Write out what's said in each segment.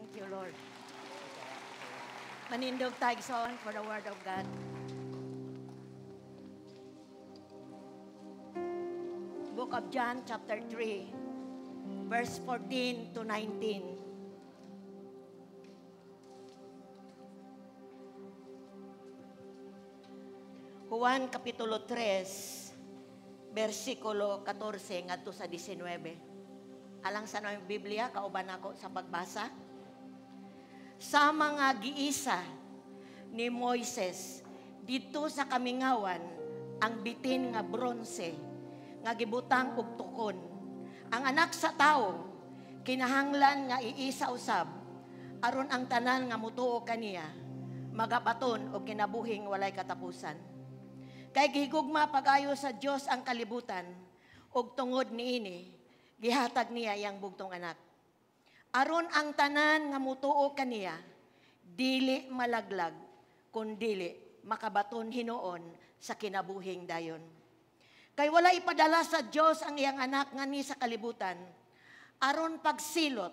Thank you, Lord. Manindog tayo igsoon for the word of God. Book of John, chapter 3, verse 14 to 19. Juan Kapitulo 3, versikulo 14 ngadto sa 19. Alang sa naming Biblia, kauban ako sa pagbasa. Sa mga giisa ni Moises didto sa kamingawan ang bitin nga bronse nga gibutang og tukon. Ang anak sa tawo kinahanglan nga iisa usab aron ang tanan nga mutuo kaniya magabaton og kinabuhing walay katapusan. Kay gihigugma pag-ayo sa Dios ang kalibutan ug tungod niini gihatag niya iyang bugtong anak. Aron ang tanan nga mutuo kaniya dili malaglag kundili makabaton hinuon sa kinabuhing dayon. Kay wala ipadala sa Dios ang iyang anak ngani sa kalibutan aron pagsilot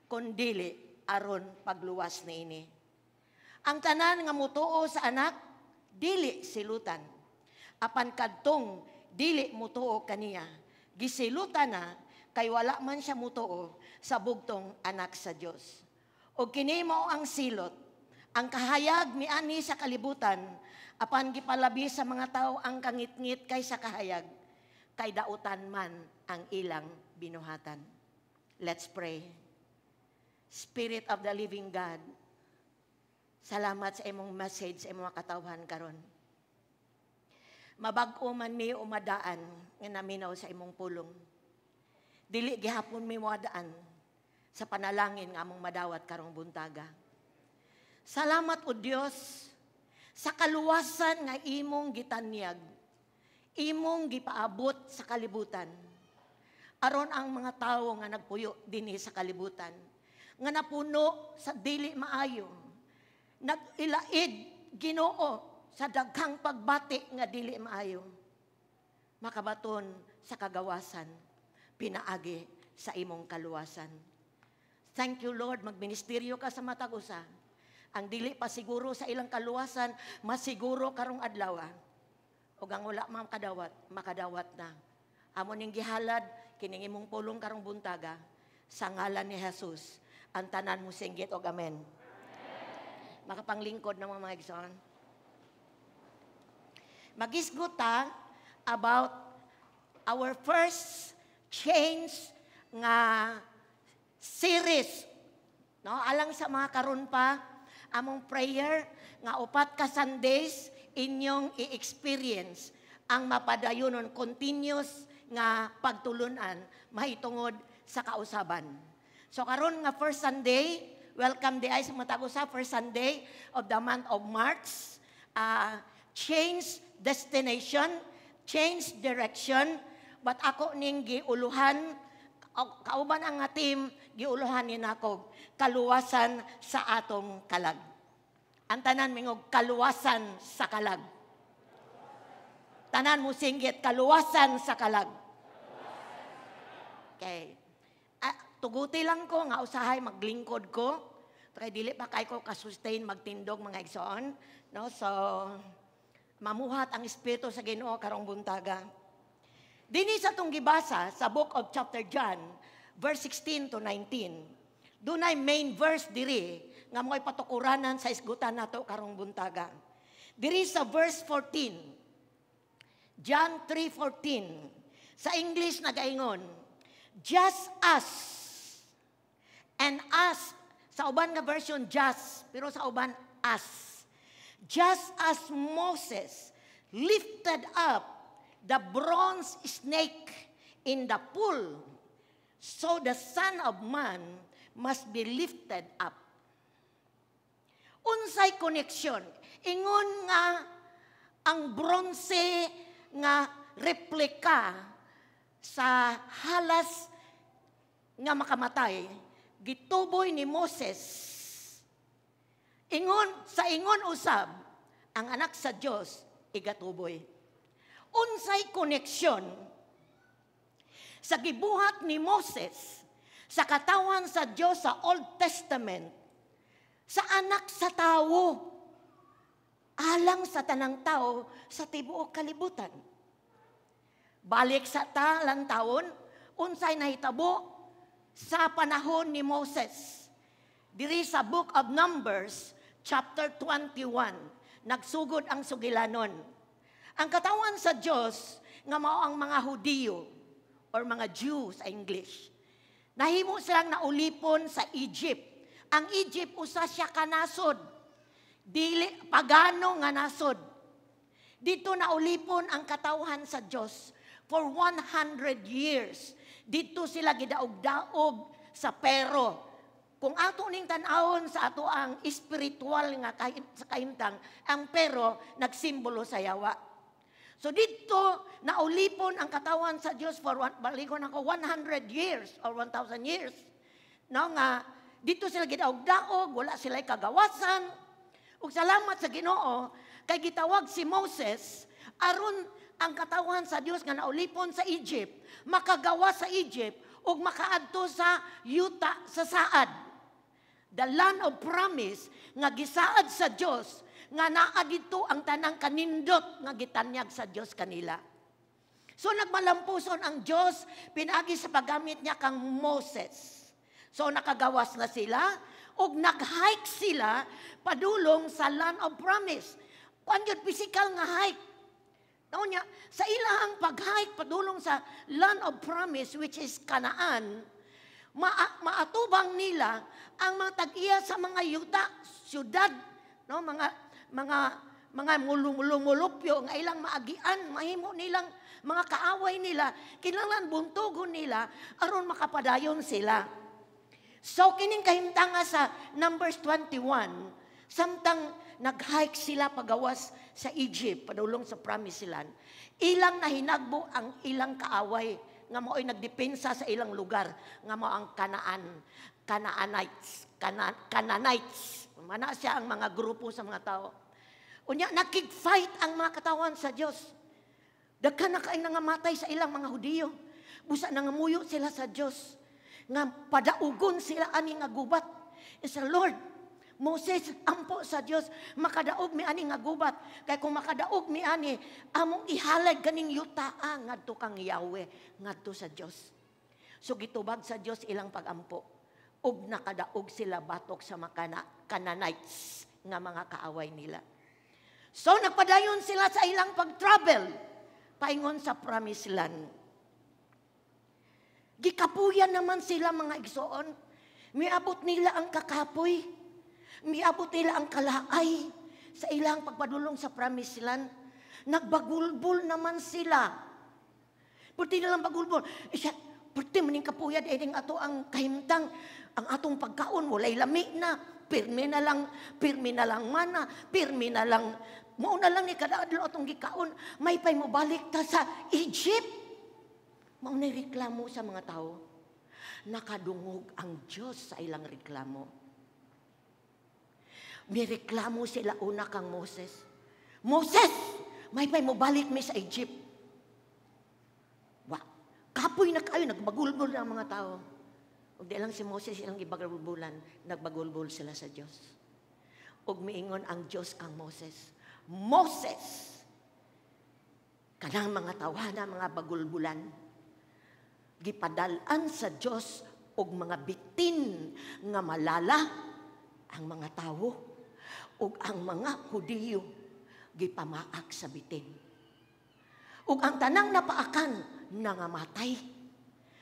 kundili aron pagluwas niini. Ang tanan nga mutuo sa anak dili silutan. Apan kadtong dili mutuo kaniya, gisilutan na kay wala man siya mutuo sa bugtong anak sa Dios. Og kini mao ang silot, ang kahayag miani sa kalibutan, apan gipalabi sa mga tao ang kangitngit kaysa kahayag, kay dautan man ang ilang binuhatan. Let's pray. Spirit of the living God, salamat sa imong message sa imong katawhan karon. Mabag-o man mi umadaan nga naminaw sa imong pulong. Dili gihapon mi moadaan sa panalangin nga among madawat karong buntaga. Salamat o Dios sa kaluwasan nga imong gitanyag, imong gipaabot sa kalibutan. Aron ang mga tawo nga nagpuyo dinhi sa kalibutan, nga napuno sa dili maayo, nag-ilaid Ginoo sa daghang pagbati nga dili maayo, makabaton sa kagawasan, pinaagi sa imong kaluwasan. Thank you, Lord. Magministeryo ka sa matag usa. Ang dili pa siguro sa ilang kaluwasan, masiguro karong adlaw. Ug ang wala makadawat, makadawat na. Amo ning gihalad kining imong pulong karong buntaga sa ngalan ni Jesus. Ang tanan mo singgit og amen. Amen. Makapanglingkod ng mga igsoon. Magisgot ta about our first change nga series. No, alang sa mga karon pa, among prayer nga 4 ka Sundays inyong i-experience ang mapadayonon continuous nga pagtulunan mahitungod sa kausaban. So karon nga first Sunday, welcome di ay sa matag usa, first Sunday of the month of March. Change destination, change direction, but ako ning giuluhan, kauban ang team, giuluhan ni nako, kaluwasan sa atong kalag. Ang tanan mingog, kaluwasan sa kalag. Tanan mo singgit, kaluwasan sa kalag. Okay. Tuguti lang ko, nga usahay maglingkod ko. Kay dili pa kay ko kasustain magtindog mga igsoon. No? So, mamuhat ang espiritu sa Ginoo karong buntaga. Dini sa tong gibasa sa book of chapter John, verse 16 to 19. Dunay main verse diri nga mo'y patukuranan sa isgutan nato karong buntaga. Diri sa verse 14, John 3:14, sa English nagaingon, just as and as, sa uban nga version just, pero sa uban as. Just as Moses lifted up the bronze snake in the pool, so the Son of Man must be lifted up. Unsay connection? Ingon nga ang bronze nga replika sa halas nga makamatay, gituboy ni Moses. Ingon, sa ingon usab, ang anak sa Dios igatuboy. Unsay koneksyon sa gibuhat ni Moses Sa katawan sa Dios sa Old Testament, sa anak sa tawo, alang sa tanang tao sa tibuok kalibutan. Balik sa ta lantawon, unsay nahitabo sa panahon ni Moses. Diri sa Book of Numbers, chapter 21, nagsugod ang sugilanon. Ang katawan sa Dios nga mao ang mga Hudiyo or mga Jew sa English. Nahimo silang naulipon sa Egypt. Ang Egypt, usa siya ka nasod. Dili pagano nga nasod. Dito naulipon ang katawhan sa Dios for 100 years. Dito sila gidaog-daog sa pero. Kung ato ning tan-awon sa ato ang espiritual nga sa kahimtang, ang pero nagsimbolo sa yawa. So dito naulipon ang katawan sa Dios for one, balikon ako, 100 years or 1,000 years. No nga dito sila gidaog-daog, wala sila kagawasan. Ug salamat sa Ginoo kay gitawag si Moses aron ang katawan sa Dios nga naulipon sa Egypt makagawa sa Egypt ug makaadto sa yuta sa saad. The land of promise nga gisaad sa Dios nga naa didto ang tanang kanindot nga gitanyag sa Dios kanila. So nagmalampuson ang Dios pinaagi sa paggamit niya kang Moses. So nakagawas na sila ug nag-hike sila padulong sa land of promise. Kuan yun, physical nga hike. Niya, sa ilahang pag-hike padulong sa land of promise, which is Canaan, maatubang nila ang mga tag-iya sa mga yuta, syudad, no, mga lumulupyo nga ilang maagian, mahimo nilang mga kaaway nila, kinahanglan buntugon nila aron makapadayon sila. So kining kahimtanga sa Numbers 21, samtang nag-hike sila pagawas sa Egypt padulong sa promised land, ilang nahinagbo ang ilang kaaway nga mao'y nagdepensa sa ilang lugar nga mao ang Canaanites, Canaanites. Mana siya ang mga grupo sa mga tao. Unya nakig-fight ang mga katawan sa Dios. Daghan na kaayong nangamatay sa ilang mga Hudiyo. Busa nangamuyo sila sa Dios nga padaugon sila ani nga gubat. Isa Lord, Moses, ampo sa Dios, makadaog mi ani nga gubat. Kay kung makadaog mi ani, among ihalad kaning yutaa ngadto kang Yahweh, ngadto sa Dios. So gitubag sa Dios ilang pagampo. Ug nakadaog sila batok sa mga Canaanites nga mga kaaway nila. So nagpadayon sila sa ilang pag-travel paingon sa promised land. Gikapuyan naman sila, mga igsoon. Miabot nila ang kakapoy. Miabot nila ang kalaay sa ilang pagpadulong sa promised land. Nagbagulbol naman sila. Pwede nilang bagulbol. Siya, pwede maning kapuya dahil ato ang kahimtang, ang atong pagkaon, walay lami na. Pirmi na lang, pirmi na lang mana, pirmi na lang, mao na lang ni kada adlaw atong gikaon, may pay mo balik ta sa Egypt. Mao na reklamo sa mga tao. Nakadungog ang Diyos sa ilang reklamo. May reklamo sila una kang Moses. "Moses, may pay mo balik mi sa Egypt. Wa. Kapoy na kayo, nagbagulbol na ang mga tao." Ug di lang si Moses ilang gibagulbulan, nagbagulbol sila sa Diyos. Ug miingon ang Diyos kang Moses, "Moses, kanang mga tawhana, mga bagulbulan." Gipadal-an sa Diyos og mga bitin nga malala ang mga tawo ug ang mga Hudiyo gipamaak sa bitin. Ug ang tanang napaakan nangamatay.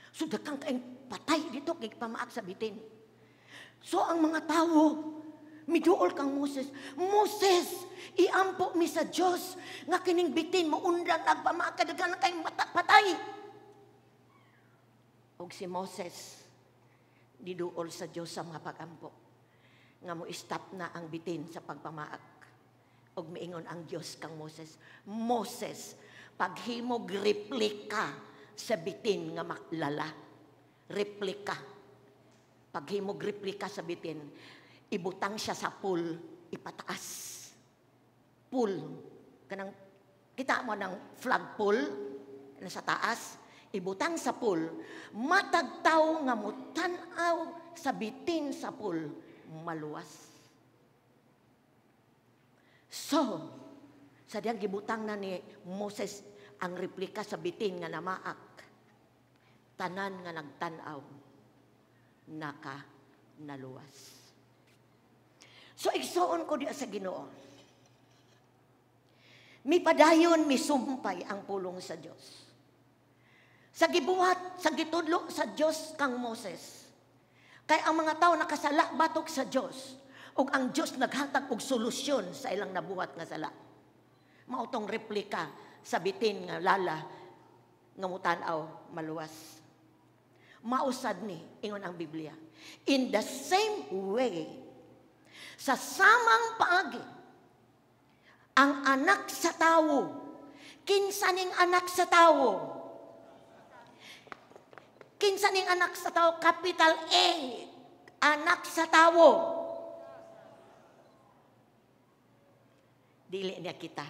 So daghan kaayong patay dito kay gipamaak sa bitin. So ang mga tawo miduol kang Moses, "Moses, iampo mi sa Dios nga kining bitin moundang nagpamaak, daghan kayong patay." Ug si Moses diduol sa Dios sa mga pagampo nga mo stop na ang bitin sa pagpamaak. Ug miingon ang Dios kang Moses, "Moses, paghimog replika sa bitin nga maklala." Replika. Paghimog replika sa bitin, ibutang siya sa pool, ipataas. Pool. Kanang, kita mo ng flagpole, nasa taas, Ibutang sa pool, matag tawo nga mutan-aw sa bitin sa pool, maluwas. So, sa diyang gibutang na ni Moses ang replika sa bitin nga namaak, tanan nga nagtan-aw, naka naluwas. So, igsoon ko diya sa Ginoo. Mipadayon, misumpay ang pulong sa Dios. Sa gibuhat, sa gitudlo sa Dios kang Moses. Kay ang mga tao nakasala batok sa Dios, ug ang Dios naghatag og solusyon sa ilang nabuhat nga sala. Mao tong replika sa bitin nga lala nga mutan-aw maluwas. Mausad ni ingon ang Biblia. In the same way, sa samang paagi, ang anak sa tawo, kinsa ning anak sa tawo? Kinsa ning anak sa tawo? Capital A. Anak sa tawo. Dili niya kita.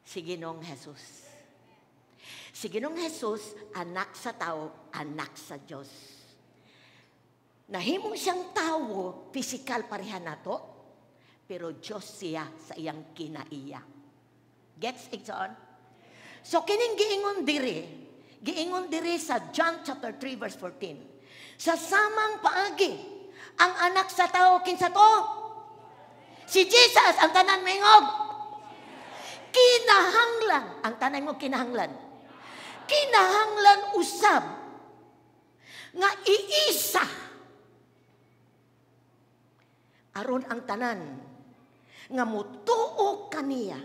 Si Ginoong Jesus. Si Ginoong Jesus, anak sa tao, anak sa Diyos. Nahimo siyang tawo, physical pareha nato, pero Diyos siya sa iyang kinaiya. Gets it on? So kining giingon diri sa John chapter 3 verse 14. Sa samang paagi, ang anak sa tao, kinsa to? Si Jesus, ang tanan maingog. Kinahanglan, ang tanan mo kinahanglan. Kinahanglan usab nga iisa aron ang tanan nga mutuo kaniya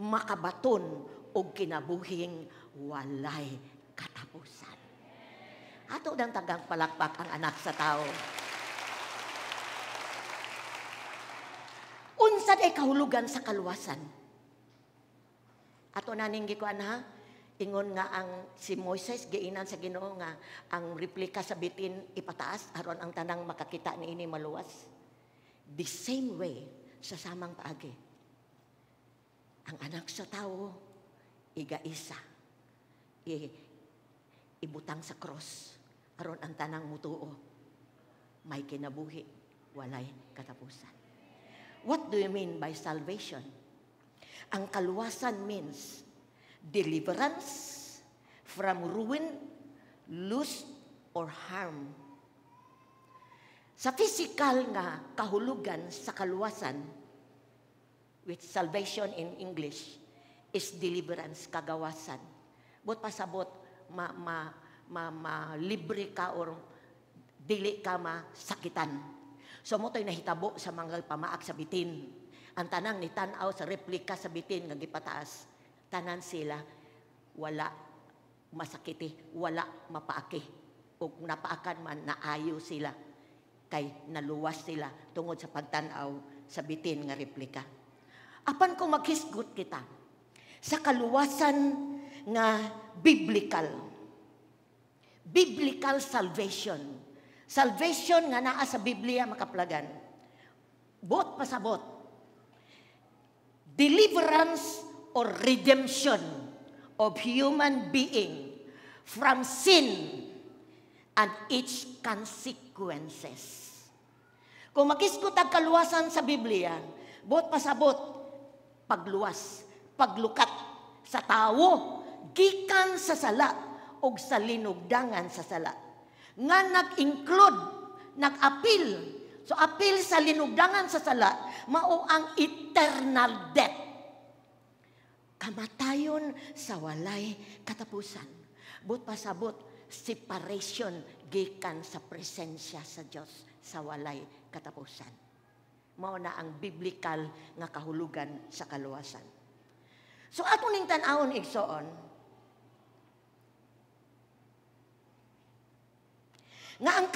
makabaton og kinabuhing walay katapusan. Ato dang tagang palakpak ang anak sa tao. Unsa day kahulugan sa kaluwasan? Ato naning gikuan ha, ingon nga ang si Moises giinan sa Ginoo nga ang replika sa bitin ipataas aron ang tanang makakita niini maluwas. The same way sa samang paagi. Ang anak sa tao igaisa, ibutang sa cross aron ang tanang mutuo may kinabuhi walay katapusan. What do you mean by salvation? Ang kaluwasan means deliverance from ruin, loss, or harm. Sa physical nga kahulugan sa kaluwasan, which salvation in English is deliverance, kagawasan. But pasabot, ma, ma, ma, ma libre ka or dili ka masakitan. So mo to'y nahitabo sa mga pamaak sa bitin. Ang tanang ni tan-aw sa replika sa bitin nga gipataas, tanan sila wala masakiti, wala mapaaki. O napaakan man, naayo sila. Kay naluwas sila tungod sa pagtan-aw sa bitin nga replika. Apan kung maghisgot kita sa kaluwasan nga biblical, biblical salvation, salvation nga naa sa Biblia makaplagan, bot pasabot, deliverance or redemption of human being from sin and its consequences. Kung makisgot ang kaluwasan sa Biblia, bot pasabot, pagluwas, paglukat sa tawo, gikan sa sala o sa linugdangan sa sala. Nga nag-include, nag-apil. So apil sa linugdangan sa sala, mao ang eternal death. Kamatayon sa walay katapusan. But pasabot, separation gikan sa presensya sa Dios sa walay katapusan. Mao na ang biblical nga kahulugan sa kaluwasan. So ato ning tan-awon igsoon, nga ang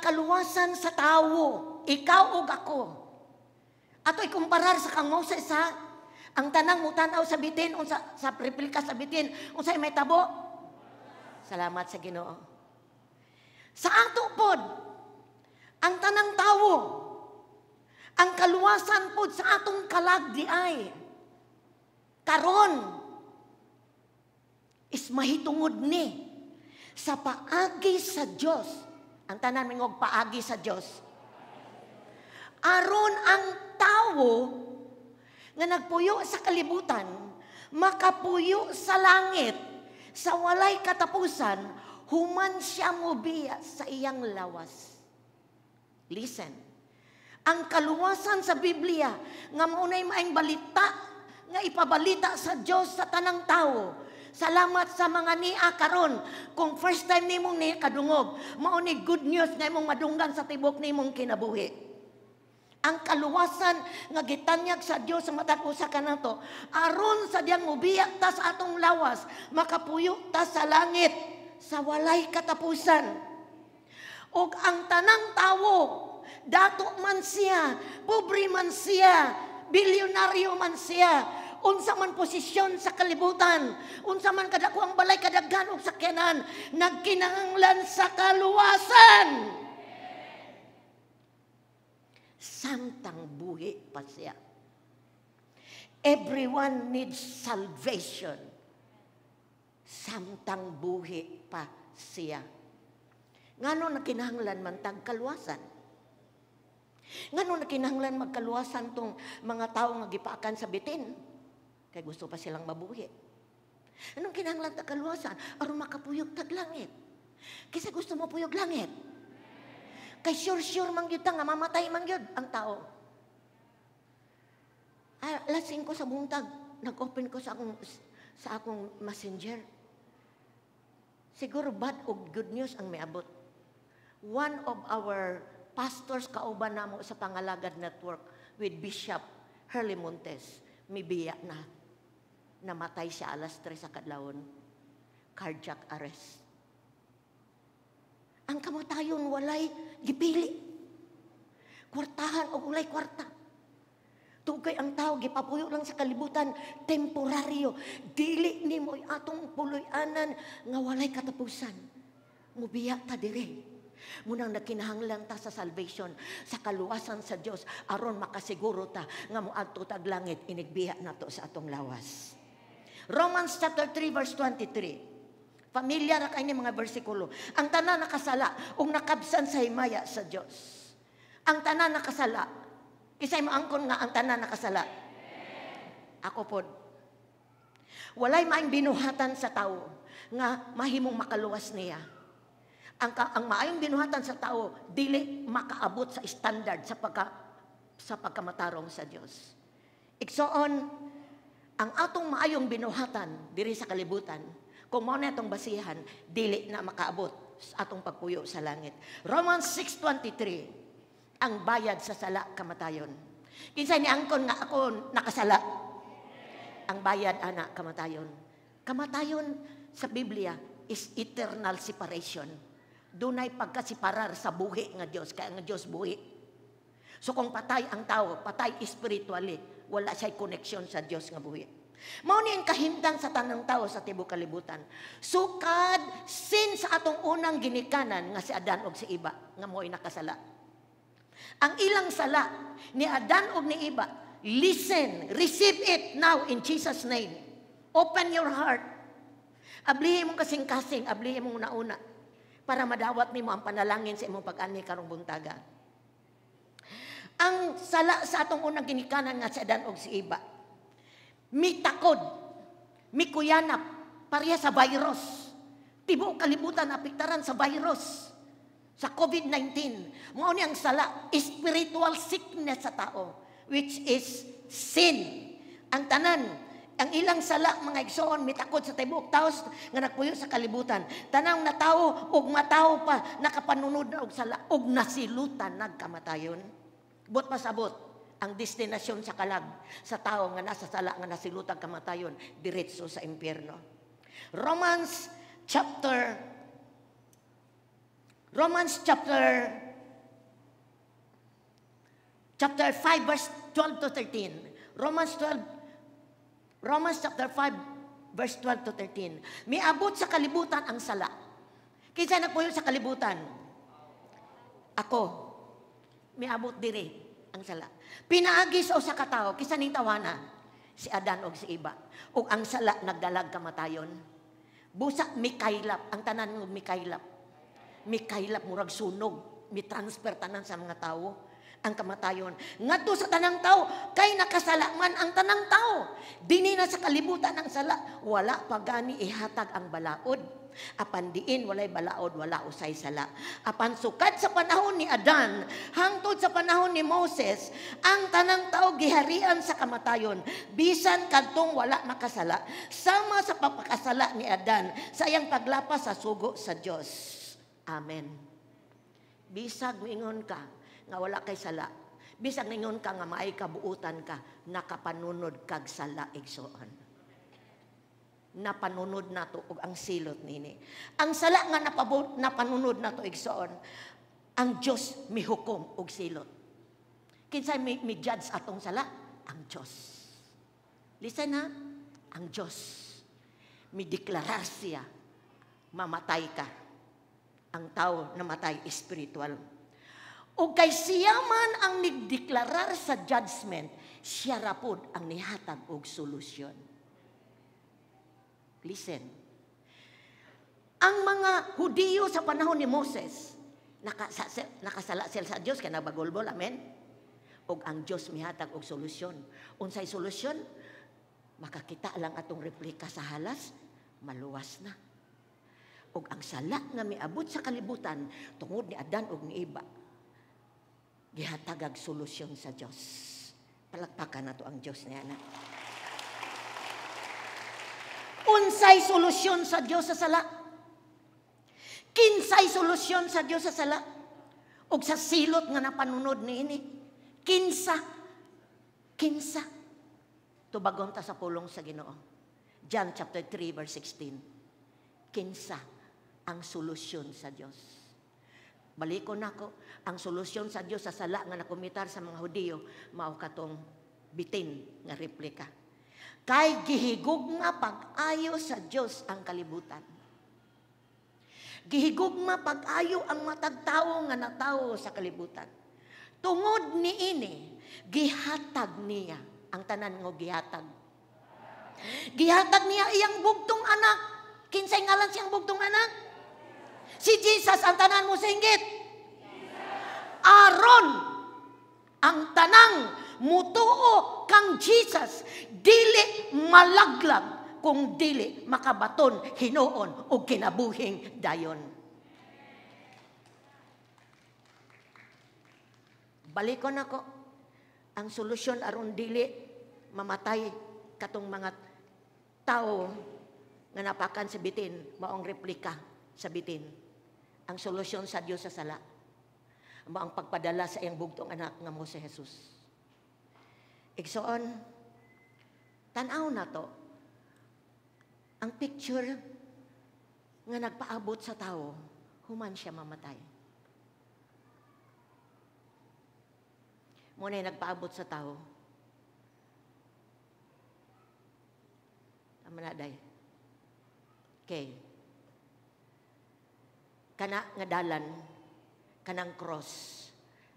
kaluwasan sa tawo, ikaw ug ako. Ato ikumparar sa kang Moses ha, ang tanang mutan-aw sa bitin, unsa sa replika sa bitin, unsay may tabo? Salamat sa Ginoo. Sa ato pod, ang tanang tawo, ang kaluwasan pod sa atong kalag di ay karon. Is mahitungod ni sa paagi sa Dios. Ang tanan mingog, "Paagi sa Dios." Aron ang tawo nga nagpuyo sa kalibutan makapuyo sa langit sa walay katapusan human siya mobiya sa iyang lawas. Listen. Ang kaluwasan sa Biblia nga maunay maayong balita nga ipabalita sa Dios sa tanang tawo. Salamat sa mga nia karon. Kung first time nimong ni kadungog, mao ni good news nga imong madunggan sa tibok nimong kinabuhi. Ang kaluwasan nga gitanyag sa Dios sa matag usa kanato, aron sa diyang mobiya ta sa atong lawas, makapuyo ta sa langit sa walay katapusan. Og ang tanang tawo, dato man siya, pobre man siya, bilyonaryo man siya, unsa man posisyon sa kalibutan, unsa man kadako ang balay, kadaghan og sakyanan, nagkinahanglan sa kaluwasan. Samtang buhi pa siya. Everyone needs salvation. Samtang buhi pa siya. Ngano nakinahanglan man tag kaluwasan? Ngano nakinahanglan magkaluwasan tong mga tao nga gipaakan sa bitin? Kay gusto pa silang mabuhi. Anong kinahanglan ta kaluwasan? Aron makapuyog tag langit. Kinsa gusto mo puyog langit? Kay sure-sure man gyud ta nga mamatay man gyud ang tao. Ah, alas 5 sa buntag, nag-open ko sa akong Messenger. Siguro bad og good news ang miabot. One of our pastors kauban namo sa Pangalagad Network with Bishop Hurley Montes, mibiya na. Namatay siya alas 3 sa kadlawon. Cardiac arrest. Ang kamatayon walay gipili. Kwartahan o walay kwarta. Tugay ang tao, gipapuyo lang sa kalibutan, temporaryo. Dili nimo atong puloy-anan nga walay katapusan. Mubiya ta dire. Munang nagkinahanglan ta sa salvation, sa kaluwasan sa Dios, aron makasiguro ta nga moadto tag langit inigbiya nato sa atong lawas. Romans chapter 3 verse 23. Familiar ra kay ni mga bersikulo. Ang tanan nakasala ug nakabsan sa himaya sa Dios. Ang tanan nakasala. Kinsay moangkon nga ang tanan nakasala? Ako pod. Walay maayong binuhatan sa tao nga mahimong makaluwas niya. Ang maayong binuhatan sa tao dili makaabot sa standard sa pagkamatarong sa Dios. Igsoon, ang atong maayong binuhatan diri sa kalibutan, kung mao na atong basihan, dili na makaabot sa atong pagpuyo sa langit. Romans 6:23, ang bayad sa sala kamatayon. Kinsa ni angkon nga ako nakasala? Ang bayad ana kamatayon. Kamatayon sa Biblia is eternal separation. Dunay pagkasiparar sa buhi nga Dios, kaya nga Dios buhi. So kung patay ang tao, patay spiritually, wala siya'y connection sa Dios nga buhi. Mao ni ang kahimtang sa tanang tao sa tibuok kalibutan. Sukad since atong unang ginikanan nga si Adan og si Eva nga mo'y nakasala. Ang ilang sala ni Adan og ni Eva, listen, receive it now in Jesus' name. Open your heart. Ablihi mong kasing-kasing, ablihi mong una-una para madawat nimo ang panalangin sa imong pag-ani karong buntaga. Ang sala sa atong unang ginikanan nga si Adan og si Eva, mitakod, mikuyanap, pareha sa virus. Tibuok kalibutan apektaran sa virus. Sa COVID-19. Mao ni ang sala, spiritual sickness sa tao, which is sin. Ang tanan, ang ilang sala, mga igsoon, mitakod sa tibuok tawo nga nagpuyo sa kalibutan. Tanang natawo ug matawo pa nakapanunod na og sala ug nasilutan nagkamatayon. Buot pasabot, ang destinasyon sa kalag sa tao nga nasa sala nga nasilutan kamatayon, diretso sa impyerno. Romans chapter 5 verse 12 to 13. Romans 12 Romans chapter 5 verse 12 to 13. Miabot sa kalibutan ang sala. Kinsa nagpuyo sa kalibutan? Ako. Miabot diri ang sala. Pinaagi sa usa ka tawo, kinsa ning tawana? Si Adan og si Eva. Ug ang sala nagdalag kamatayon. Busa mikaylap, ang tanan ng mikaylap. Mikaylap, murag sunog, mi-transfer tanan sa mga tao ang kamatayon ngadto sa tanang tao, kay nakasala man ang tanang tao. Dini na sa kalibutan ang sala, wala pa gani ihatag ang balaod. Apan diin walay balaod, wala usay sala. Apan sukad sa panahon ni Adan hangtod sa panahon ni Moses, ang tanang tao giharian sa kamatayon, bisan kadtong wala makasala, sama sa pagpakasala ni Adan sa iyang paglapas sa sugo sa Dios. Amen. Bisag miingon ka nga wala kay sala, bisag ningon ka nga maay kabuutan ka, nakapanunod kag sala, igsoon. Napanunod nato og ang silot nini. Ang sala nga napanunod nato, igsoon, ang Dios mihukom og silot. Kinsay mi judge atong sala? Ang Dios. Listen ha, ang Dios mideklarar siya, mamatay ka. Ang tao namatay spiritual. O kay siya man ang nigdeklarar sa judgment, siya rapod ang nihatag og solusyon. Listen. Ang mga Hudiyo sa panahon ni Moses, nakasala sila sa Dios kay nabagulbol, amen? Og ang Dios mihatag og solusyon. Unsay solusyon? Makakita lang atong replika sa halas, maluwas na. Og ang sala nga miabot sa kalibutan tungod ni Adan ug ni Eva, gihatagag solusyon sa Dios. Palakpakan nato ang Dios niya na. Unsay solusyon sa Dios sa sala? Kinsay solusyon sa Dios sa sala? Og sa silot nga napanunod niini? Kinsa? Kinsa? Tubagon ta sa pulong sa Ginoo. John chapter 3 verse 16. Kinsa ang solusyon sa Dios? Balikon nako, ang solusyon sa Dios sa sala nga nakomitar sa mga Hudiyo mao katong bitin nga replika. Kay gihigugma pag-ayo sa Dios ang kalibutan. Gihigugma pag-ayo ang matag tawo nga natawo sa kalibutan. Tungod niini, gihatag niya ang tanan nga gihatag. Gihatag niya iyang bugtong anak. Kinsay ngalan siyang bugtong anak? Si Jesus. Ang tanan mo singgit. Aron ang tanang mutuo kang Jesus dili malaglag kung dili makabaton hinuon og kinabuhing dayon. Balikon ako. Ang solusyon aron dili mamatay katong mga tao nga napakan sa bitin, maong replika sa bitin. Ang solusyon sa Dios sa sala mao ang pagpadala sa iyang bugtong anak nga mo si Jesus. Igsoon, tan-aw na to ang picture nga nagpaabot sa tao human siya mamatay. Muna nagpaabot sa tao. Tama na, day. Okay. Kana nga dalan, kanang cross,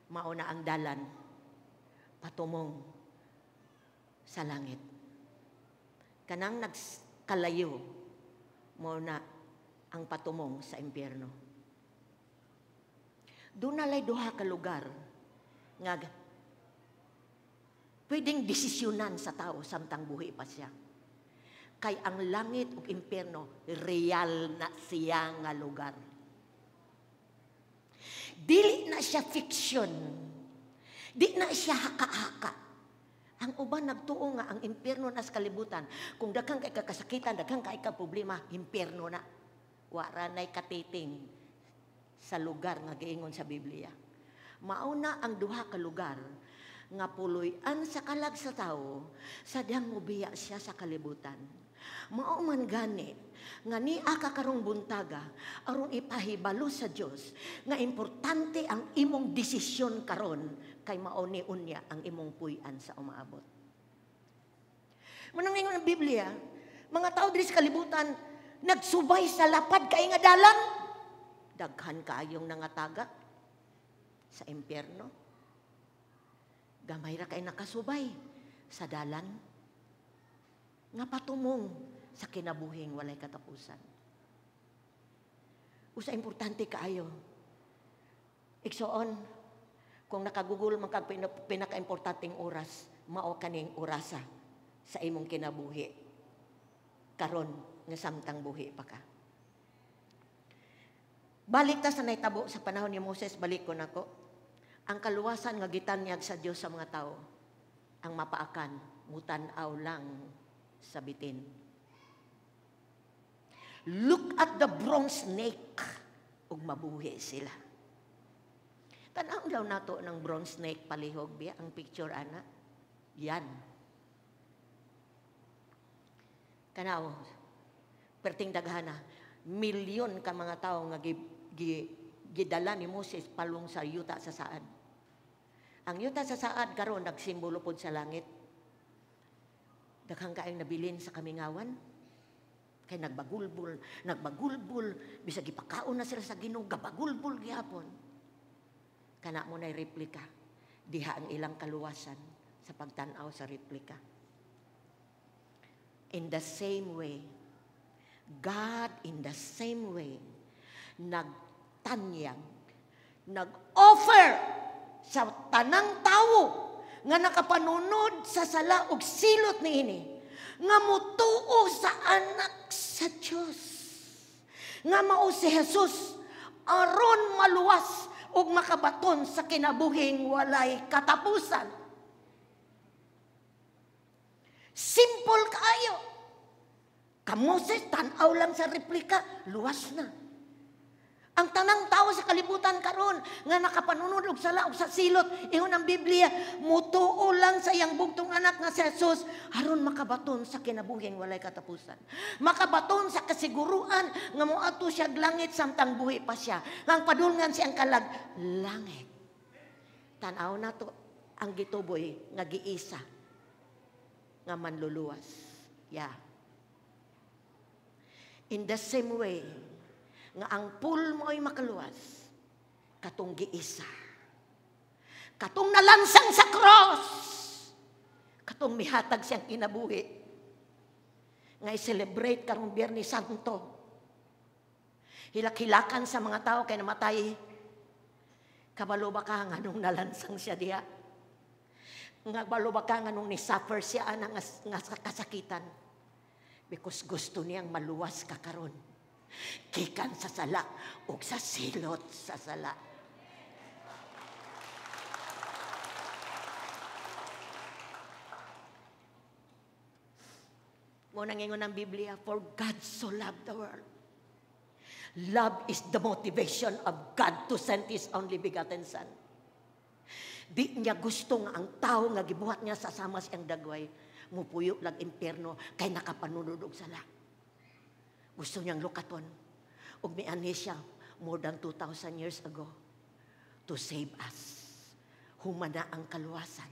mauna ang dalan, patumong sa langit. Kanang nagkalayo, mauna ang patumong sa impyerno. Doon nalay duha ka lugar nga pwedeng desisyonan sa tao samtang buhi pa siya. Kay ang langit ug impyerno, real na siya nga lugar. Dili na siya fiction. Di na siya haka-haka. Ang uban nagtuo nga ang impyerno na sa kalibutan. Kung daghang kay kakasakitan, daghang kay ka problema, impyerno na. Wa ra nay katiting sa lugar nga giingon sa Biblia. Mauna ang duha ka lugar nga puloy-an sa kalag sa tao sa diyang mubiya siya sa kalibutan. Mao man gani nga niya ka karong buntaga aron ipahibalo sa Dios nga importante ang imong desisyon karon kay mao ni unya ang imong puy-an sa umaabot. Manang ingon ang Biblia, mga tao diri sa kalibutan nagsubay sa lapad kay nga dalan, daghan kaayong nangataga sa impyerno. Gamay ra kay nakasubay sa dalan nga patumong sa kinabuhing walay katapusan. Usa importante kaayo. Igsoon, kung naka-Google man kag pinaka-importanteng oras, mao kaning orasa sa imong kinabuhi karon nga samtang buhi pa ka. Balik ta sa nahitabo sa panahon ni Moses, balik ko nako. Ang kaluwasan nga gitanyag sa Dios sa mga tao, ang mapaakan, mutan-aw lang sa bitin. Look at the bronze snake, ug mabuhi sila. Tan-aw daw nato ng bronze snake palihog biya ang picture ana. Yan. Kanaw, perting daghana, milyon ka mga tao nga gidala ni Moses palung sa yuta sa saad. Ang yuta sa saad karon nagsimbolo pod sa langit. Daghang kaayong nabilin sa kamingawan. Kay nagbagulbol, nagbagulbol, bisag gipakaon na sila sa Ginoo, gabagulbol gihapon. Kana mo na'y replika. Diha ang ilang kaluwasan sa pagtan-aw sa replika. In the same way, God in the same way, nagtanyag, nag-offer sa tanang tawo nga nakapanunod sa sala ug silot niini, nga mutuo sa anak sa Dios, nga mao si Jesus, aron maluwas ug makabaton sa kinabuhing walay katapusan. Simple kaayo. Ka Moses, tan-aw lang sa replika, luwas na. Ang tanang tao sa kalibutan karon nga nakapanunod og sala og sa silot, ingon ang Biblia, mutuo lang sa iyang bugtong anak nga si Jesus aron makabaton sa kinabuhing walay katapusan. Makabaton sa kasiguruan nga moadto siya langit samtang buhi pa siya. Nga ang padulngan siyang kalag langit. Tan-aw nato ang gituboy nga giisa nga manluluwas. Yeah. In the same way, nga ang pool mo ay makaluwas, katong giisa, katong nalansang sa cross, katong mihatag siyang kinabuhi, nga i-celebrate karong Biyernes Santo. Hilak-hilakan sa mga tao kay namatay. Kabalo ba ka nga nung nalansang siya diha? Nga kabalo ba ka nga nung ni-suffer siya ana nga kasakitan? Because gusto niyang maluwas ka karon. Gikan sa sala ug sa silot sa sala. Mo nang ingon ang Biblia, for God so loved the world. Love is the motivation of God to send His only begotten Son. Di niya gusto nga ang tao nga gibuhat niya sa sama siyang dagway, mupuyo lag impyerno kay nakapanunod og sala. Gusto niyang lukaton. Ug mianhi siya more than 2,000 years ago to save us. Humana ang kaluwasan.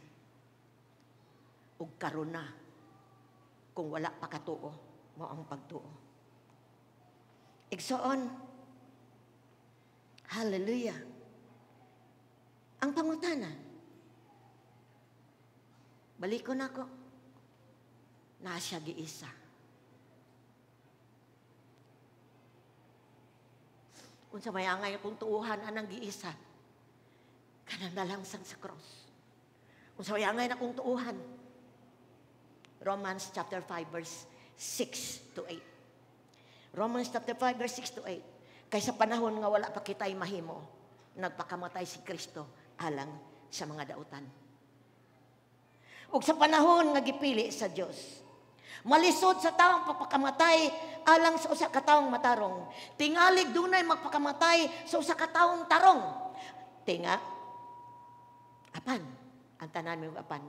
Ug karon na, kung wala pa katuo, mao ang pagtuo. Igsoon, hallelujah. Ang pangutana, balik ko na ako, naa siya giisa. Unsa may angay akong tuuhan anang giisa, kanang nalangsang sa cross. Unsa may angay akong tuuhan, Romans chapter 5 verse 6 to 8. Romans chapter 5 verse 6 to 8. Kaysa panahon nga wala pa kita'y mahimo, nagpakamatay si Kristo alang sa mga dautan. Ug sa panahon nga gipili sa Dios, malisod sa taong pagpakamatay alang sa usa ka taong matarong. Tingalig dunay magpakamatay sa usa ka taong tarong. Tinga, apan, ang tanan mo apan.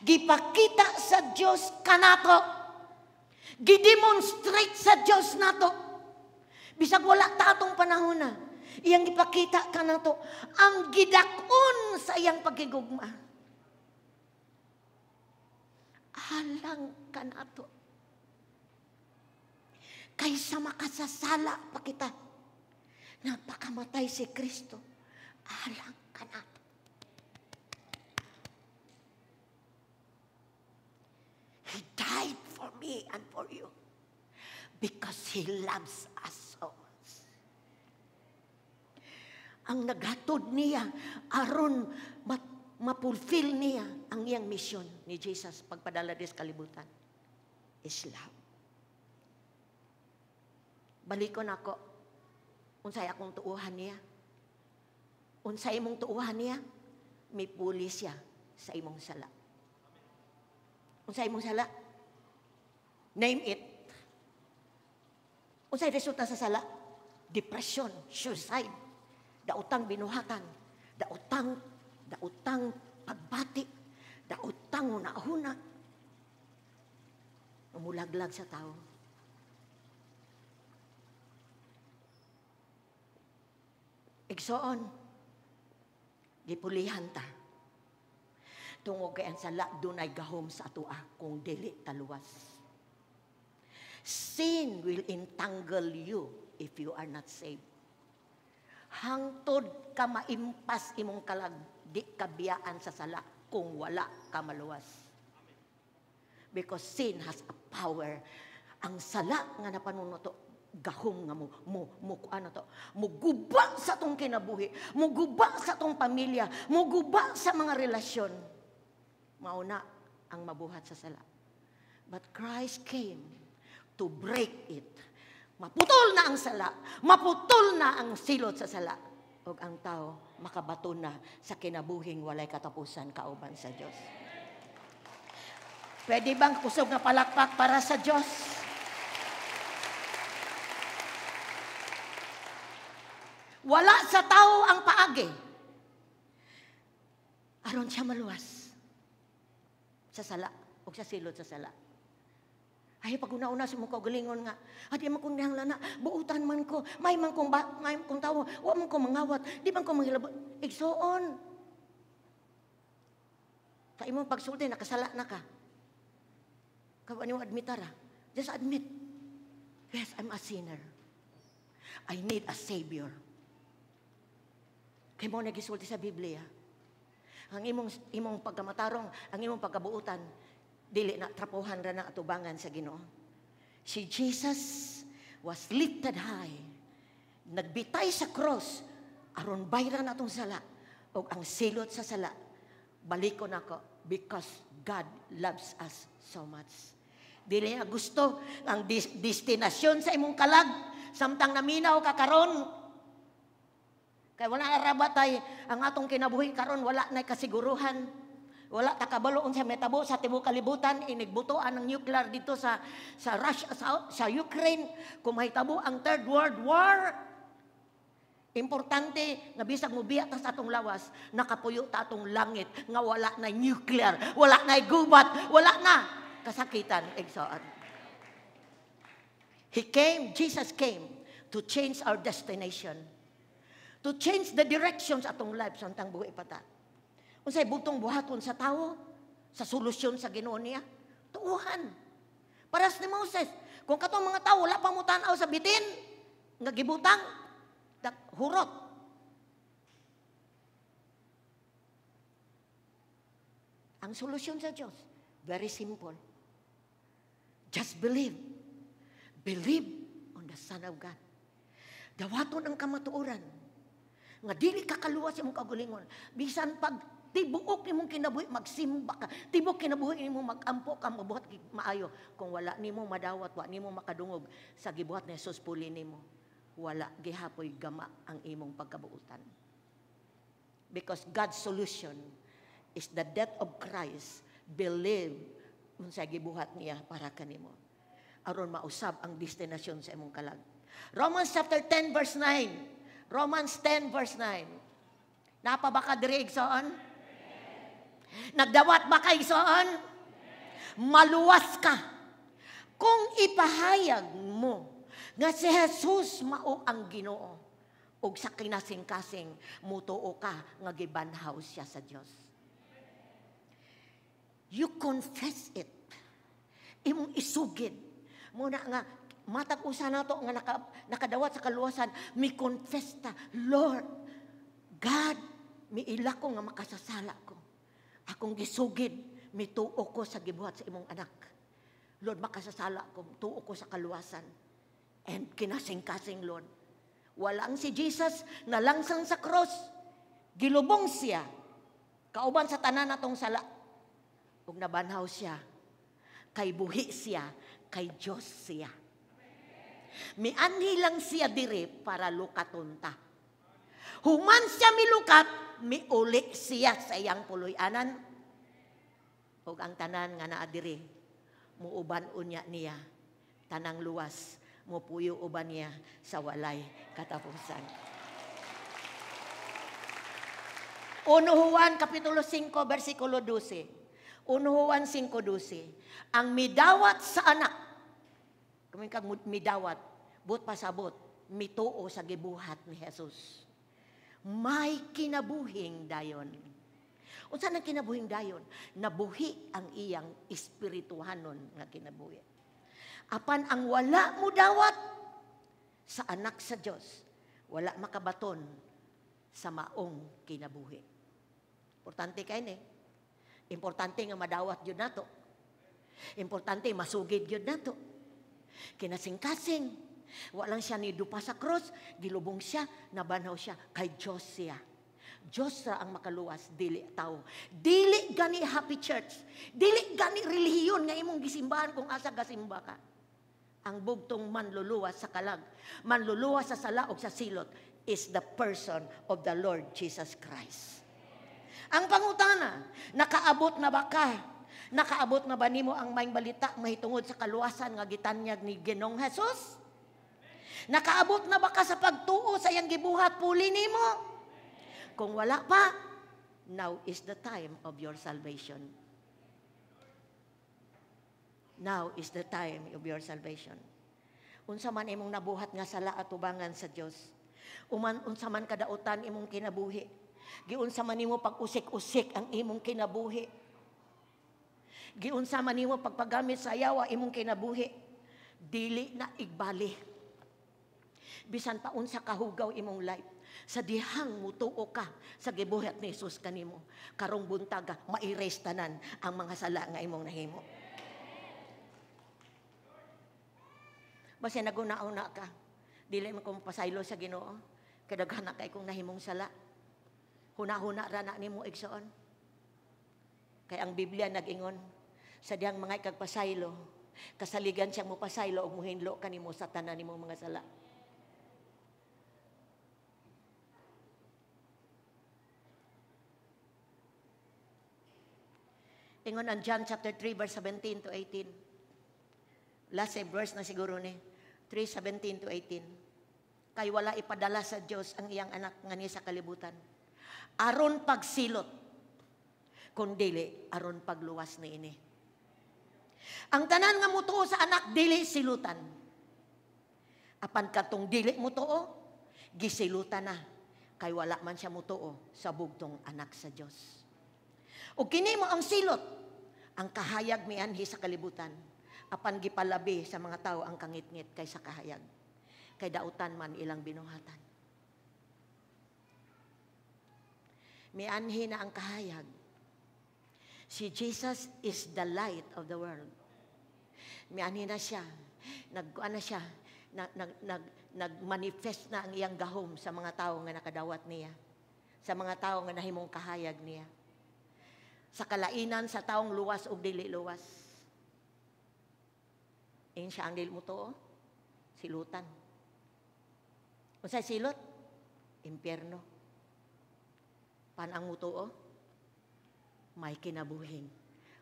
Gipakita sa Dios kanato. Gidemonstrate sa Dios nato. Bisag wala ta atong panahon na, iyang gipakita kanato ang gidak-on sa iyang pagigugma. Alang kanato. Kaysa makasasala pa kita, nagpakamatay si Kristo alang kanato. He died for me and for you because He loves us so much. Ang naghatod niya aron ma-fulfill niya ang iyang mission ni Jesus pagpadala dis kalibutan is love. Balikon ako. Unsay akong tuuhan niya? Unsay imong tuuhan niya? Mipuli siya sa imong sala. Unsay imong sala? Name it. Unsay resulta sa sala? Depression, suicide, daotang binuhatan, daotang pagbati, daotang huna-huna. Umulaglag sa tao. Igsoon, gipulihan ta. Tungod kay ang sala dunay gahom sa atoa kung dili taluwas. Sin will entangle you if you are not saved. Hangtod ka maimpas imong kalag, di ka biyaan sa sala kung wala ka maluwas. Because sin has a power. Ang sala nga napanuno to, gahom nga mo mo mo ano to, muguba sa tong kinabuhi, muguba sa tong pamilya, muguba sa mga relasyon. Mauna ang mabuhat sa sala. But Christ came to break it. Maputol na ang sala, maputol na ang silot sa sala. Ug ang tao makabaton na sa kinabuhing walay katapusan kauban sa Dios. Pwede bang kusog nga palakpak para sa Dios? Wala sa tao ang paagi aron siya maluwas sa sala o sa silot sa sala. Ay, pag una-una sa mong kaugalingon nga, adi man kong nihanglan na, buutan man ko, may man kong, may kong tawo, wa man kong mangawat, di man kong manghilabot. Igsoon. Sa imong pagsulti, nakasala na ka. Kawa nimo admitara. Just admit. Yes, I'm a sinner. I need a savior. Kay mo nagisulti sa Biblia. Ang imong pagkamatarong, ang imong pagkabuutan, dili na trapuhan ra na atubangan sa Ginoo. Si Jesus was lifted high. Nagbitay sa cross aron bayran atong sala ug ang silot sa sala. Balikon ako because God loves us so much. Dili niya gusto ang destinasyon sa imong kalag samtang naminaw ka karon. Kay wala na rabatay ang atong kinabuhi karon, wala na kasiguruhan. Wala ta kabalo unsa metabo sa tibuok kalibutan, inigbutoan ng nuclear dito sa Russia, sa Ukraine, kung mahitabo ang Third World War. Importante nga bisag mobiya ta sa atong lawas, nakapuyo ta atong langit nga wala na nuclear, wala na gubat, wala na kasakitan, igsoon. He came, Jesus came to change our destination. To change the directions atong life samtang buhi pa ta. Unsay butong buhaton sa tawo sa solusyon sa Ginoo niya? Tuuhan. Paras ni Moses, kung katong mga tawo wala pa mo tan-aw sa bitin nga gibutang hurot. Ang solusyon sa Dios, very simple. Just believe. Believe on the Son of God. Dawaton ang kamatuoran nga dili ka kaluwas imong kaugalingon. Bisan pag tibuok nimong kinabuhi magsimba ka, tibuok kinabuhi nimo magampo ka, mabuhat maayo, kung wala nimo madawat, wa nimo makadungog sa gibuhat ni Jesus puli nimo, wala gihapoy gama ang imong pagkabuutan. Because God's solution is the death of Christ. Believe unsa gibuhat niya para kanimo aron mausab ang destinasyon sa imong kalag. Romans chapter 10 verse 9. Romans 10 verse 9. Napa ba ka diri, igsoon? Nagdawat ba ka, igsoon? Maluwas ka kung ipahayag mo nga si Jesus mao ang Ginoo ug sa kinasing-kasing mutuo ka nga gibanhaw siya sa Dios. You confess it. Imong isugid. Muna nga matag usa nato nga nakadawat sa kaluwasan, mi confess ta, Lord God, miila ko nga makasasala ko. Akong gisugid, mituo ko sa gibuhat sa imong anak. Lord, makasasala ko, tuo ko sa kaluwasan. And kinasing-kasing, Lord, Walang si Jesus nalangsang sa cross, gilubong siya kauban sa tanan natong sala, ug nabanhaw siya kay buhi siya, kay Dios siya. Mianhi lang siya diri para lukaton ta. Human siya milukat, miuli siya sa iyang puloy-anan. Ug ang tanan nga naa diri muuban unya niya, tanang luwas mupuyo uban niya sa walay katapusan. 1 Juan Kapitulo 5, versikulo 12. 1 Juan 5:12. Ang midawat sa anak, kung kag midawat, but pasabot, mituo sa gibuhat ni Jesus, may kinabuhing dayon. Unsa nang kinabuhing dayon? Nabuhi ang iyang espirituhanon nga kinabuhi. Apan ang wala mudawat sa anak sa Dios, wala makabaton sa maong kinabuhi. Importante kay ni. Importante nga madawat gyud nato. Importante masugid gyud nato. Kinasing-kasing, walang siya ni dupa sa cross, gilubong siya, nabanhaw siya, kay Diyos siya. Diyos ra ang makaluwas, dili tao. Dili gani happy church, dili gani relihiyon nga imong gisimbahan kung asa gasimba ka. Ang bugtong manluluwas sa kalag, manluluwas sa sala o sa silot is the person of the Lord Jesus Christ. Ang pangutana, nakaabot na ba ka? Nakaabot na ba nimo ang maayong balita mahitungod sa kaluwasan nga gitanyag ni Ginoong Jesus? Nakaabot na ba ka sa pagtuo sa iyang gibuhat puli nimo? Kung wala pa, now is the time of your salvation. Now is the time of your salvation. Unsa man imong nabuhat nga sala at tubangan sa Dios, unsa man kadautan imong kinabuhi, giunsa man nimo pag-usik-usik ang imong kinabuhi, giunsa man nimo pagpagamit sa yawa imong kinabuhi, dili na igbali. Bisan pa unsa kahugaw imong life, sa dihang mutuo ka sa gibuhat ni Jesus kanimo, karong buntaga ma-erase tanan ang mga sala nga imong nahimo. Basta naguna-una ka, dili man kong pasaylo sa Ginoo, kay daghan na kay kong nahimong sala. Huna-huna ra na nimo igsoon. Kay ang Biblia nag-ingon, sa dihang mga ikagpasaylo, kasaligan siyang mopasaylo ug mohinlo kanimo sa tanan nimong mga sala. Ingon ang John chapter 3 verse 17 to 18. Last verse na siguro ni 3:17 to 18. Kay wala ipadala sa Dios ang iyang anak ngani sa kalibutan aron pagsilot, kun dili aron pagluwas niini. Ang tanan nga mutuo sa anak dili silutan. Apan katong dili mutuo, gisilutan na kay wala man siya mutuo sa bugtong anak sa Dios. O kini mo ang silot, ang kahayag mianhi sa kalibutan, apan gipalabi sa mga tao ang kangitngit kaysa kahayag, kay dautan man ilang binuhatan. Mianhi na ang kahayag. Si Jesus is the light of the world. Mianhi na siya, nag-manifest na ang iyang gahom sa mga tao nga nakadawat niya, sa mga tao nga nahimong kahayag niya, sa kalainan sa taong luwas o dili luwas. Ingon siya ang dili mo to, silutan. Unsay silot? Impyerno. Pan ang mutuo? May kinabuhing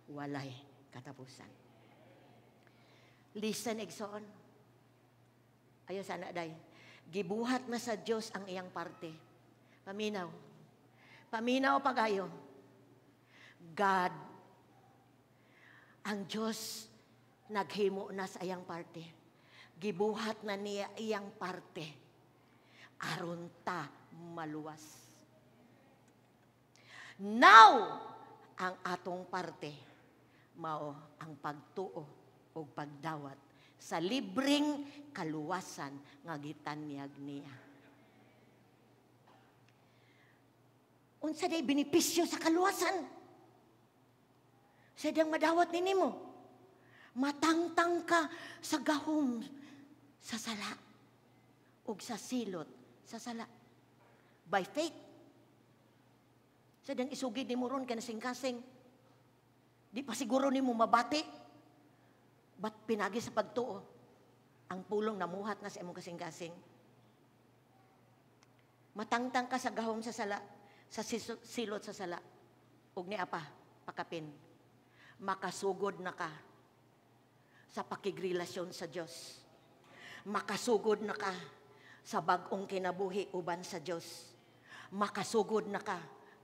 walay katapusan. Listen, igsoon. Ayo sana day. Gibuhat na sa Dios ang iyang parte. Paminaw. Paminaw pagayo. God, ang Diyos, naghimo na sa iyang parte. Gibuhat na niya iyang parte. Aron ta maluwas. Now, ang atong parte, mao ang pagtuo o pagdawat sa libreng kaluwasan nga gitanyag niya. Unsa day benepisyo sa kaluwasan? Sa diyang madawat ni nimo, matangtang ka sa gahom sa sala ug sa silot sa sala. By faith. Sa dang isugid nimo ron kay kasing-kasing. Di pa siguro nimo mabati. But pinagi sa pagtuo, ang pulong namuhat na sa imong kasing-kasing. Matangtang ka sa gahom sa sala, sa silot sa sala. Ug ni apa, pakapin. Makasugod na ka sa pakigrelasyon sa Dios. Makasugod na ka sa bag-ong kinabuhi uban sa Dios. Makasugod na ka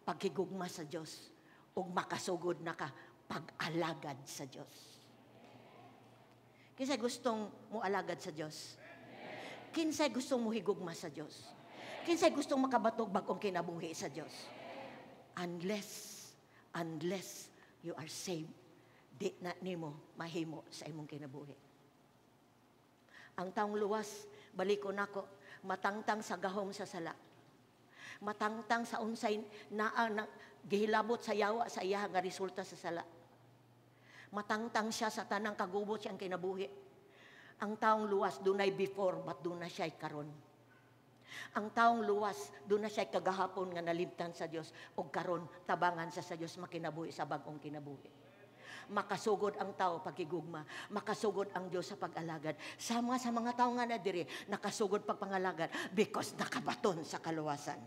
paghigugma sa Dios. Ug makasugod na ka pag-alagad sa Dios. Kinsay gustong moalagad sa Dios? Kinsay gustong mohigugma sa Dios? Kinsay gustong makabatog bag-ong kinabuhi sa Dios? Unless you are saved, di na nimo mahimo sa imong kinabuhi. Ang taong luwas, baliko nako, matangtang sa gahom sa sala. Matangtang sa unsay naa na gihilabot sa yawa sa iya nga resulta sa sala. Matangtang siya sa tanang kagubot siyang kinabuhi. Ang taong luwas dunay before but duna siya karon. Ang taong luwas duna siya kagahapon nga nalimtan sa Dios ug karon tabangan sa Dios makinabuhi sa bag-ong kinabuhi. Makasugod ang tao pagigugma, makasugod ang Dios sa pag-alagad. Sama sa mga tao nga na diri, nakasugod pagpangalagad because nakabaton sa kaluwasan.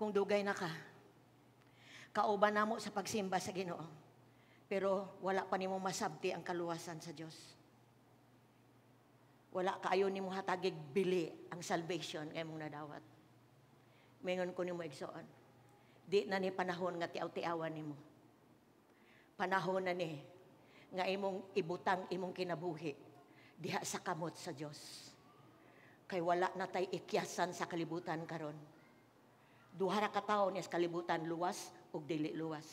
Kung dugay na ka, kauban namo sa pagsimba sa Ginoo, pero wala pa nimo masabti ang kaluwasan sa Dios. Wala kaayo nimo hatagig bili ang salvation nga imong nadawat. Mingon ko nimo igsoon, di na ni panahon nga tiaw-tiawan nimo. Panahon na ni nga imong ibutang imong kinabuhi diha sa kamot sa Dios. Kay wala na tay ikyasan sa kalibutan karon. Duha ra ka tawo niya sa kalibutan, luwas ug dili luwas.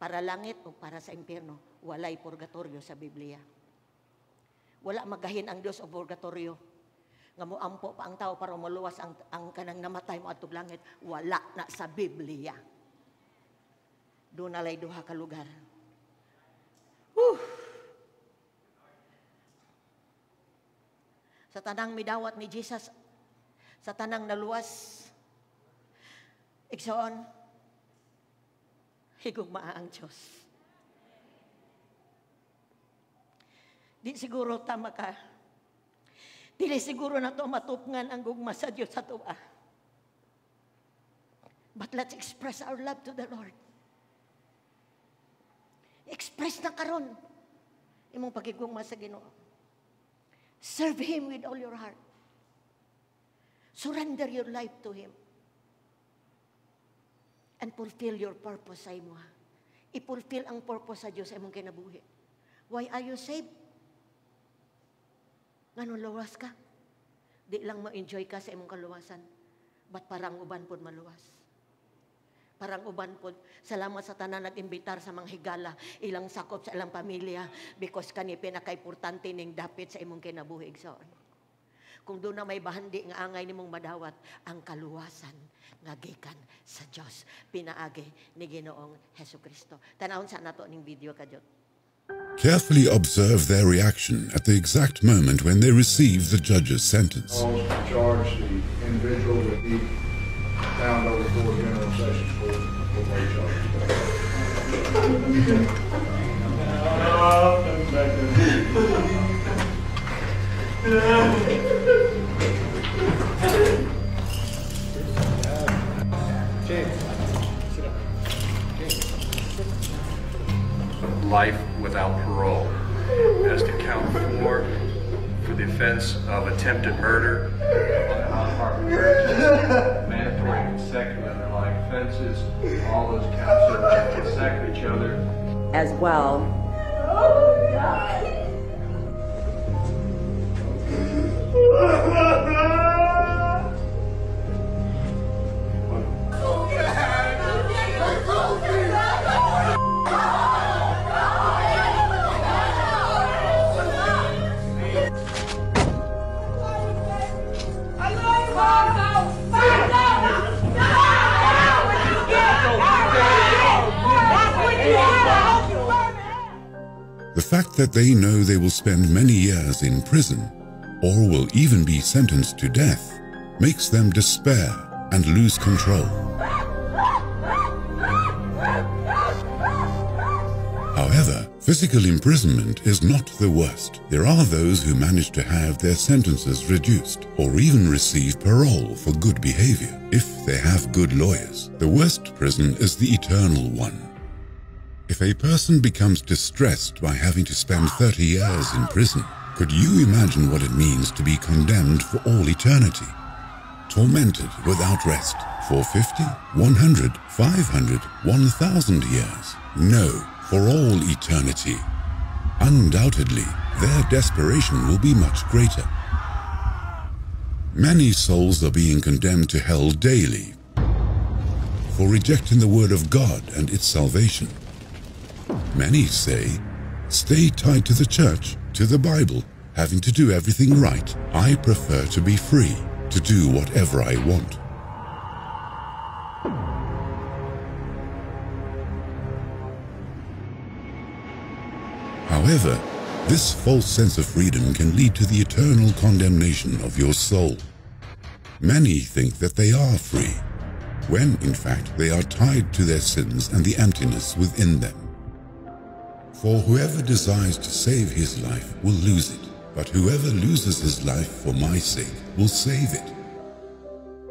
Para langit o para sa impierno, walay purgatorio sa Biblia. Wala magahin ang Dios og purgatorio. Nga moampo pa ang tao para maluwas ang kanang namatay mo adtog langit, wala na sa Biblia. Doon nalay duha ka lugar. Whew. Sa tanang midawat ni Jesus, sa tanang naluwas, igsoon, higugmaa ang Diyos. Di siguro tama ka. Dili siguro na to matupngan ang gugma sa Diyos sa tuwa. But let's express our love to the Lord. Express na karon imong pagigugma sa Ginoo. Serve Him with all your heart. Surrender your life to Him. And fulfill your purpose sa imo. I-fulfill ang purpose sa Diyos sa imong kinabuhi. Why are you saved? Nganong luwas ka? Di lang ma-enjoy ka sa imong kaluwasan, but parang uban pod maluwas. Parang uban pod. Salamat sa tanan nag-imbitar sa mga higala, ilang sakop sa ilang pamilya, because kani pinaka-importante ning dapit sa imong kinabuhi igsoon. Kung doon na may bahandi nga angay nimong madawat, ang kaluwasan nga gikan sa Dios pinaagi ni Ginoong Hesukristo. Tanawon sa nato ning video kadyot. Carefully observe their reaction at the exact moment when they receive the judge's sentence. Charge the individual will be found over for General Sessions Court for no charge. Life without parole. As to count 4 for the offense of attempted murder on Harper Church, mandatory consecutive underlying offenses, all those counts are consecutive each other. As well. Oh, God. The fact that they know they will spend many years in prison, or will even be sentenced to death, makes them despair and lose control. However, physical imprisonment is not the worst. There are those who manage to have their sentences reduced or even receive parole for good behavior if they have good lawyers. The worst prison is the eternal one. If a person becomes distressed by having to spend 30 years in prison, could you imagine what it means to be condemned for all eternity? Tormented without rest for 50, 100, 500, 1,000 years? No, for all eternity. Undoubtedly, their desperation will be much greater. Many souls are being condemned to hell daily for rejecting the word of God and its salvation. Many say, stay tied to the church, to the Bible, having to do everything right. I prefer to be free, to do whatever I want. However, this false sense of freedom can lead to the eternal condemnation of your soul. Many think that they are free, when in fact they are tied to their sins and the emptiness within them. For whoever desires to save his life will lose it, but whoever loses his life for my sake will save it.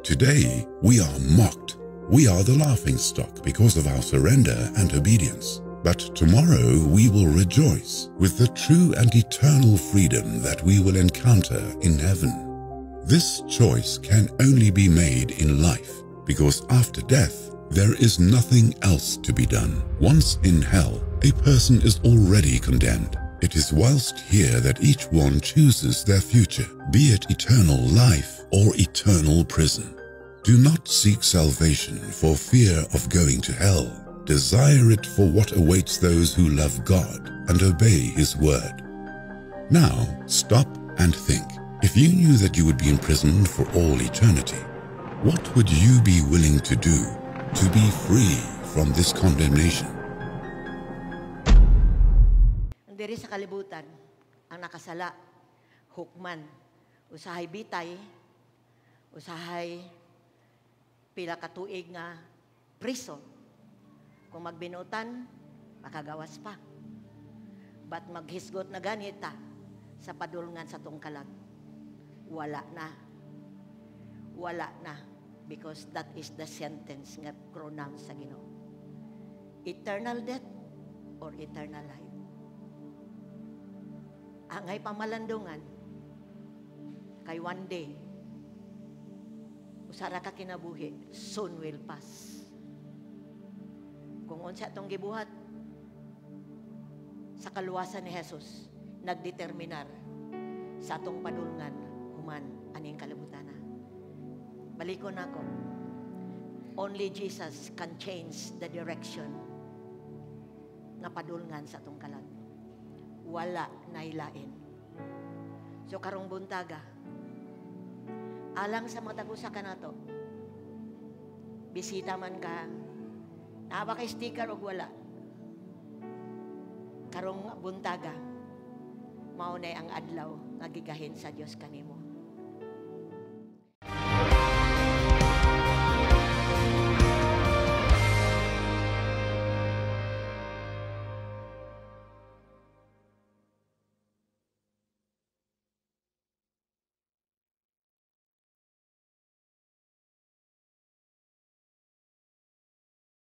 Today, we are mocked. We are the laughingstock because of our surrender and obedience. But tomorrow we will rejoice with the true and eternal freedom that we will encounter in heaven. This choice can only be made in life, because after death, there is nothing else to be done. Once in hell, a person is already condemned. It is whilst here that each one chooses their future, be it eternal life or eternal prison. Do not seek salvation for fear of going to hell. Desire it for what awaits those who love God and obey His word. Now, stop and think. If you knew that you would be imprisoned for all eternity, what would you be willing to do to be free from this condemnation? Diri sa kalibutan, ang nakasala, hukman, usahay bitay, usahay pila ka tuig nga priso. Kung magbinutan, makagawas pa. But maghisgot na ganita sa padulngan sa tungkalag. Wala na. Wala na. Because that is the sentence nga pronounce sa Ginoo. Eternal death or eternal life. Angay pamalandungan, kay one day, usara ka kinabuhi, soon will pass. Kung unsa atong gibuhat sa kaluwasan ni Jesus, nagdeterminar sa atong padulngan human aning kalibutana. Balikon ako. Only Jesus can change the direction nga padulngan sa atong kalag. Wala nailain. So karong buntaga, alang sa matag usa kanato, bisita man ka, naa ba kay sticker og wala? Karong buntaga, mao nay ang adlaw nga gigahin sa Dios kanimo.